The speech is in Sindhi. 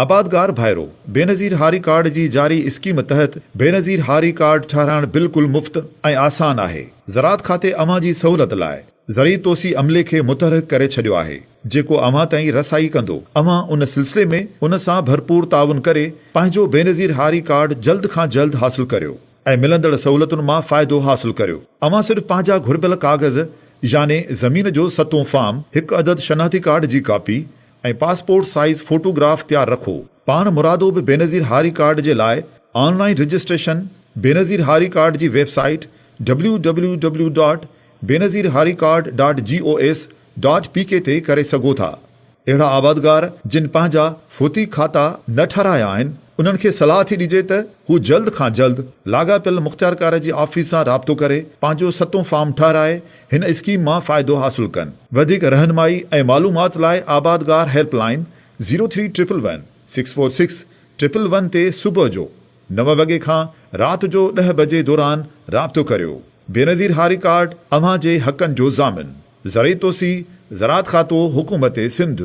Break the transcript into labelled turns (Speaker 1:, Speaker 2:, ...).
Speaker 1: آبادگار ڀائرو! بينظير هاري ڪارڊ جي جاري اسڪيم تحت بينظير هاري ڪارڊ ٺهرائڻ بلڪل مفت ۽ آسان آهي. زراعت کاتي اوهان جي سهولت لاء زرعي توسيع عملي کي متحرڪ ڪري ڇڏيو آهي، جيڪو اوهان تائين رسائي ڪندو. اوهان ان سلسلي ۾ ان سان ڀرپور تعاون ڪري پنهنجو بينظير هاري ڪارڊ جلد کان جلد حاصل ڪريو ۽ ملندڙ سهولتن مان فائدو حاصل ڪريو. اوهان صرف پنهنجا گهربل ڪاغذ يعني زمين جو ستون فارم، هڪ عدد شناختي ڪارڊ جي copy ۽ passport size photo graph تيار رکو. پاڻ مرادو به بينظير هاري ڪارڊ جي لاء آن لائين رجسٽريشن بينظير هاري ڪارڊ جي web site W W W dot Benazir Hari card dot G O S dot P K تي ڪري سگهو ٿا. اهڙا آبادگار جن پنهنجا فوتي کاتا نه ٺهرايا آهن انهن کي صلاح ٿي ڏجي ته هو جلد کان جلد لاڳاپيل مختيارڪار جي آفيس سان رابطو ڪري پنهنجو ستون فارم ٺهرائي هن اسڪيم مان فائدو حاصل ڪن. وڌيڪ رهنمائي ۽ معلومات لاء آبادگار help line zero three triple one six four six triple one تي صبح جو نو وڳي کان رات جو ڏهه بجي دوران رابطو ڪريو. بينظير هاري ڪارڊ اوهان جي حقن جو ضامن. زرعي توسيع، زراعت کاتو، حڪومت سنڌ.